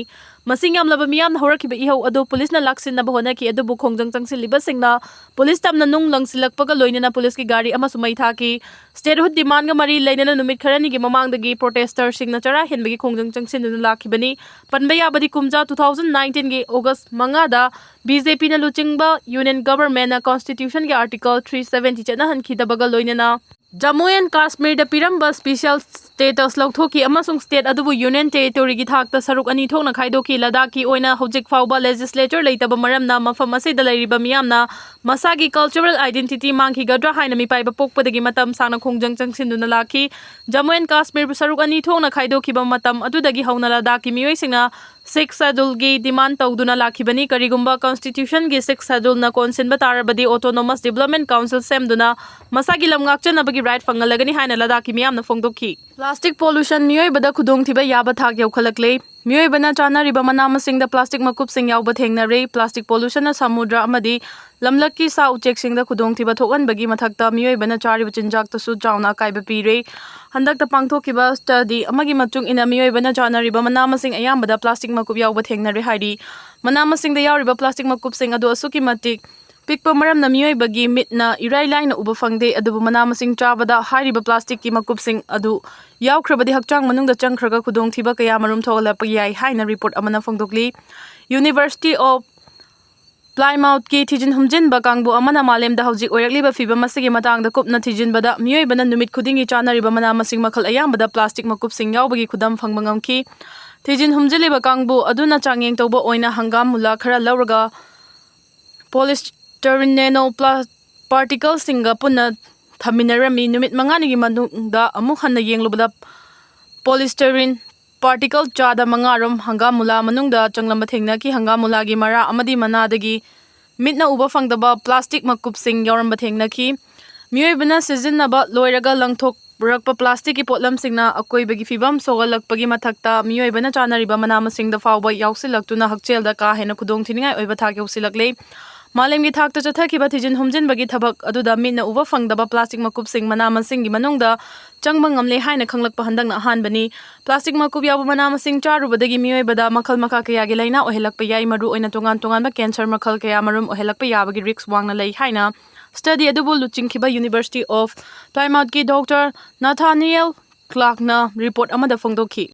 ꯃꯁꯤꯡ ꯌꯥꯝꯂꯕ ꯃꯤꯌꯥꯝꯅ ꯍꯧꯔꯛꯈꯤꯕ ꯏꯍꯧ ꯑꯗꯨ ꯄꯨꯂꯤꯁꯅ ꯂꯥꯛꯁꯤꯟꯅꯕ ꯍꯣꯠꯅꯈꯤ, ꯑꯗꯨꯕꯨ ꯈꯣꯡꯖꯪ ꯆꯪꯁꯤꯜꯂꯤꯕꯁꯤꯡꯅ ꯄꯨꯂꯤꯁ ꯇꯝꯅ ꯅꯨꯡ ꯂꯪꯁꯤꯜꯂꯛꯄꯒ ꯂꯣꯏꯅꯅ ꯄꯨꯂꯤꯁꯀꯤ ꯒꯥꯔꯤ ꯑꯃꯁꯨ ꯃꯩ ꯊꯥꯈꯤ꯫ Statehoodꯒꯤ demandꯒ ꯃꯔꯤ ꯂꯩꯅꯅ ꯅꯨꯃꯤꯠ ꯈꯔꯅꯤꯒꯤ ꯃꯃꯥꯡꯗꯒꯤ protesterꯁꯤꯡꯅ ꯆꯔꯥ ꯍꯦꯟꯕꯒꯤ ꯈꯣꯡꯖꯪ ꯆꯪꯁꯤꯟꯗꯨꯅ ꯂꯥꯛꯈꯤꯕꯅꯤ꯫ ꯄꯟꯕ ꯌꯥꯕꯗꯤ ꯀꯨꯝꯖꯥ two thousand nineteenꯒꯤ August ꯃꯉꯥꯗ BJPꯅ ꯂꯨꯆꯤꯡꯕ Union Governmentꯅ Constitutionꯒꯤ Article three seventy ꯆꯠꯅꯍꯟꯈꯤꯗꯕꯒ ꯂꯣꯏꯅꯅ ꯖꯝꯃꯨ ꯑꯦꯟ ꯀꯥꯁꯃꯤꯔꯗ ꯄꯤꯔꯝꯕ special status ꯂꯧꯊꯣꯛꯈꯤ ꯑꯃꯁꯨꯡ state ꯑꯗꯨꯕꯨ Union Territoryꯒꯤ ꯊꯥꯛꯇ ꯁꯔꯨꯛ ꯑꯅꯤ ꯊꯣꯛꯅ ꯈꯥꯏꯗꯣꯛꯈꯤ꯫ ꯂꯗꯥꯛꯀꯤ ꯑꯣꯏꯅ ꯍꯧꯖꯤꯛ ꯐꯥꯎꯕ legislature ꯂꯩꯇꯕ ꯃꯔꯝꯅ ꯃꯐꯝ ꯑꯁꯤꯗ ꯂꯩꯔꯤꯕ ꯃꯤꯌꯥꯝꯅ ꯃꯁꯥꯒꯤ cultural identity ꯃꯥꯡꯈꯤꯒꯗ꯭ꯔꯥ ꯍꯥꯏꯅ ꯃꯤꯄꯥꯏꯕ ꯄꯣꯛꯄꯗꯒꯤ ꯃꯇꯝ ꯁꯥꯡꯅ ꯈꯣꯡꯖꯪ ꯆꯪꯁꯤꯟꯗꯨꯅ ꯂꯥꯛꯈꯤ꯫ ꯖꯝꯃꯨ ꯑꯦꯟ ꯀꯥꯁꯃꯤꯔꯕꯨ ꯁꯔꯨꯛ ꯑꯅꯤ ꯊꯣꯛꯅ ꯈꯥꯏꯗꯣꯛꯈꯤꯕ ꯃꯇꯝ ꯑꯗꯨꯗꯒꯤ ꯍꯧꯅ ꯂꯗꯥꯛꯀꯤ ꯃꯤꯑꯣꯏꯁꯤꯡꯅ Sixth Scheduleꯒꯤ demand ꯇꯧꯗꯨꯅ ꯂꯥꯛꯈꯤꯕꯅꯤ꯫ ꯀꯔꯤꯒꯨꯝꯕ Constitutionꯒꯤ Sixth Scheduleꯅ ꯀꯣꯟꯁꯤꯟꯕ ꯇꯥꯔꯕꯗꯤ autonomous development council ꯁꯦꯝꯗꯨꯅ ꯃꯁꯥꯒꯤ ꯂꯝ ꯉꯥꯛꯆꯅꯕꯒꯤ right ꯐꯪꯍꯜꯂꯒꯅꯤ ꯍꯥꯏꯅ ꯂꯗꯥꯛꯀꯤ ꯃꯤꯌꯥꯝꯅ ꯐꯣꯡꯗꯣꯛꯈꯤ꯫ Plastic pollution ꯃꯤꯑꯣꯏꯕꯗ ꯈꯨꯗꯣꯡꯊꯤꯕ ꯌꯥꯕ ꯊꯥꯛ ꯌꯧꯈꯠꯂꯛꯂꯦ꯫ ꯃꯤꯑꯣꯏꯕꯅ ꯆꯥꯅꯔꯤꯕ ꯃꯅꯥ ꯃꯁꯤꯡꯗ plastic ꯃꯀꯨꯞꯁꯤꯡ ꯌꯥꯎꯕ ꯊꯦꯡꯅꯔꯦ꯫ Plastic pollutionꯅ ꯁꯃꯨꯗ꯭ꯔ ꯑꯃꯗꯤ ꯂꯝꯂꯛꯀꯤ ꯁꯥ ꯎꯆꯦꯛꯁꯤꯡꯗ ꯈꯨꯗꯣꯡꯊꯤꯕ ꯊꯣꯛꯍꯟꯕꯒꯤ ꯃꯊꯛꯇ ꯃꯤꯑꯣꯏꯕꯅ ꯆꯥꯔꯤꯕ ꯆꯤꯟꯖꯥꯛꯇꯁꯨ ꯆꯥꯎꯅ ꯑꯀꯥꯏꯕ ꯄꯤꯔꯦ꯫ ꯍꯟꯗꯛꯇ ꯄꯥꯡꯊꯣꯛꯈꯤꯕ study ꯑꯃꯒꯤ ꯃꯇꯨꯡ ꯏꯟꯅ ꯃꯤꯑꯣꯏꯕꯅ ꯆꯥꯅꯔꯤꯕ ꯃꯅꯥ ꯃꯁꯤꯡ ꯑꯌꯥꯝꯕꯗ plastic ꯃꯀꯨꯞ ꯌꯥꯎꯕ ꯊꯦꯡꯅꯔꯦ ꯍꯥꯏꯔꯤ꯫ ꯃꯅꯥ ꯃꯁꯤꯡꯗ ꯌꯥꯎꯔꯤꯕ plastic ꯃꯀꯨꯞꯁꯤꯡ ꯑꯗꯨ ꯑꯁꯨꯛꯀꯤ ꯃꯇꯤꯛ ꯄꯤꯛꯄ ꯃꯔꯝꯅ ꯃꯤꯑꯣꯏꯕꯒꯤ ꯃꯤꯠꯅ ꯏꯔꯥꯏ ꯂꯥꯏꯅ ꯎꯕ ꯐꯪꯗꯦ, ꯑꯗꯨꯕꯨ ꯃꯅꯥ ꯃꯁꯤꯡ ꯆꯥꯕꯗ ꯍꯥꯏꯔꯤꯕ plasticꯀꯤ ꯃꯀꯨꯞꯁꯤꯡ ꯑꯗꯨ ꯌꯥꯎꯈ꯭ꯔꯕꯗꯤ ꯍꯛꯆꯥꯡ ꯃꯅꯨꯡꯗ ꯆꯪꯈ꯭ꯔꯒ ꯈꯨꯗꯣꯡꯊꯤꯕ ꯀꯌꯥꯃꯔꯨꯝ ꯊꯣꯛꯍꯜꯂꯛꯄ ꯌꯥꯏ ꯍꯥꯏꯅ report ꯑꯃꯅ ꯐꯣꯡꯗꯣꯛꯂꯤ꯫ University of Plymouthꯀꯤ ꯊꯤꯖꯤꯟ ꯍꯨꯝꯖꯤꯟꯕ ꯀꯥꯡꯕꯨ ꯑꯃꯅ ꯃꯥꯂꯦꯝꯗ ꯍꯧꯖꯤꯛ ꯑꯣꯏꯔꯛꯂꯤꯕ ꯐꯤꯚꯝ ꯑꯁꯤꯒꯤ ꯃꯇꯥꯡꯗ ꯀꯨꯞꯅ ꯊꯤꯖꯤꯟꯕꯗ ꯃꯤꯑꯣꯏꯕꯅ ꯅꯨꯃꯤꯠ ꯈꯨꯗꯤꯡꯒꯤ ꯆꯥꯅꯔꯤꯕ ꯃꯅꯥ ꯃꯁꯤꯡ ꯃꯈꯜ ꯑꯌꯥꯝꯕꯗ plastic ꯃꯀꯨꯞꯁꯤꯡ ꯌꯥꯎꯕꯒꯤ ꯈꯨꯗꯝ ꯐꯪꯕ ꯉꯝꯈꯤ꯫ ꯊꯤꯖꯤꯟ ꯍꯨꯝꯖꯤꯜꯂꯤꯕ ꯀꯥꯡꯕꯨ ꯑꯗꯨꯅ ꯆꯥꯡꯌꯦꯡ ꯇꯧꯕ ꯑꯣꯏꯅ ꯍꯪꯒꯥꯝ ꯃꯨꯂꯥ ꯈꯔ ꯂꯧꯔꯒ polystyrene nano particleꯁꯤꯡꯒ ꯄꯨꯟꯅ ꯊꯝꯃꯤꯟꯅꯔꯝꯃꯤ꯫ ꯅꯨꯃꯤꯠ ꯃꯉꯥꯅꯤꯒꯤ ꯃꯅꯨꯡꯗ ꯑꯃꯨꯛ ꯍꯟꯅ ꯌꯦꯡꯂꯨꯕꯗ polystyrene particle ꯆꯥꯗ ꯃꯉꯥꯔꯣꯝ ꯍꯪꯒꯥꯝ ꯃꯨꯂꯥ ꯃꯅꯨꯡꯗ ꯆꯪꯂꯝꯕ ꯊꯦꯡꯅꯈꯤ꯫ ꯍꯪꯒꯥꯝ ꯃꯨꯂꯥꯒꯤ ꯃꯔꯥ ꯑꯃꯗꯤ ꯃꯅꯥꯗꯒꯤ ꯃꯤꯠꯅ ꯎꯕ ꯐꯪꯗꯕ ꯄ꯭ꯂꯥꯁꯇꯤꯛ ꯃꯀꯨꯞꯁꯤꯡ ꯌꯥꯎꯔꯝꯕ ꯊꯦꯡꯅꯈꯤ꯫ ꯃꯤꯑꯣꯏꯕꯅ ꯁꯤꯖꯤꯟꯅꯕ ꯂꯣꯏꯔꯒ ꯂꯪꯊꯣꯛ ꯄꯨꯔꯛꯄ ꯄ꯭ꯂꯥꯁꯇꯤꯛꯀꯤ ꯄꯣꯠꯂꯝꯁꯤꯡꯅ ꯑꯀꯣꯏꯕꯒꯤ ꯐꯤꯕꯝ ꯁꯣꯛꯍꯜꯂꯛꯄꯒꯤ ꯃꯊꯛꯇ, ꯃꯤꯑꯣꯏꯕꯅ ꯆꯥꯅꯔꯤꯕ ꯃꯅꯥ ꯃꯁꯤꯡꯗ ꯐꯥꯎꯕ ꯌꯥꯎꯁꯤꯜꯂꯛꯇꯨꯅ ꯍꯛꯁꯦꯜꯗ ꯀꯥ ꯍꯦꯟꯅ ꯈꯨꯗꯣꯡ ꯊꯤꯅꯤꯡꯉꯥꯏ ꯑꯣꯏꯕ ꯊꯥꯛ ꯌꯧꯁꯤꯜꯂꯛꯂꯦ꯫ ꯃꯥꯂꯦꯝꯒꯤ ꯊꯥꯛꯇ ꯆꯠꯊꯈꯤꯕ ꯊꯤꯖꯤꯟ ꯍꯨꯝꯖꯤꯟꯕꯒꯤ ꯊꯕꯛ ꯑꯗꯨꯗ ꯃꯤꯠꯅ ꯎꯕ ꯐꯪꯗꯕ ꯄ꯭ꯂꯥꯁꯇꯤꯛ ꯃꯀꯨꯞꯁꯤꯡ, ꯃꯅꯥ ꯃꯁꯤꯡꯒꯤ ꯃꯅꯨꯡꯗ ꯆꯪꯕ ꯉꯝꯂꯦ ꯍꯥꯏꯅ ꯈꯪꯂꯛꯄ ꯍꯟꯗꯛꯅ ꯑꯍꯥꯟꯕꯅꯤ꯫ ꯄ꯭ꯂꯥꯁꯇꯤꯛ ꯃꯀꯨꯞ ꯌꯥꯎꯕ ꯃꯅꯥ ꯃꯁꯤꯡ ꯆꯥꯔꯨꯕꯗꯒꯤ ꯃꯤꯑꯣꯏꯕꯗ ꯃꯈꯜ ꯃꯈꯥ ꯀꯌꯥꯒꯤ ꯂꯥꯏꯅꯥ ꯑꯣꯏꯍꯜꯂꯛꯄ ꯌꯥꯏ, ꯃꯔꯨꯑꯣꯏꯅ ꯇꯣꯉꯥꯟ ꯇꯣꯉꯥꯟꯕ ꯀꯦꯟꯁꯔ ꯃꯈꯜ ꯀꯌꯥ ꯃꯔꯨꯝ ꯑꯣꯏꯍꯜꯂꯛꯄ ꯌꯥꯕꯒꯤ ꯔꯤꯁ꯭ꯛ ꯋꯥꯡꯅ ꯂꯩ ꯍꯥꯏꯅ ꯁ꯭ꯇꯗꯤ ꯑꯗꯨꯕꯨ ꯂꯨꯆꯤꯡꯈꯤꯕ University of Plymouthꯀꯤ ꯗꯣꯛꯇꯔ ꯅꯥꯊꯥꯅꯤꯌꯦꯜ ꯀ꯭ꯂꯥꯔꯛꯅ ꯔꯤꯄꯣꯔꯠ ꯑꯃꯗ ꯐꯣꯡꯗꯣꯛꯈꯤ꯫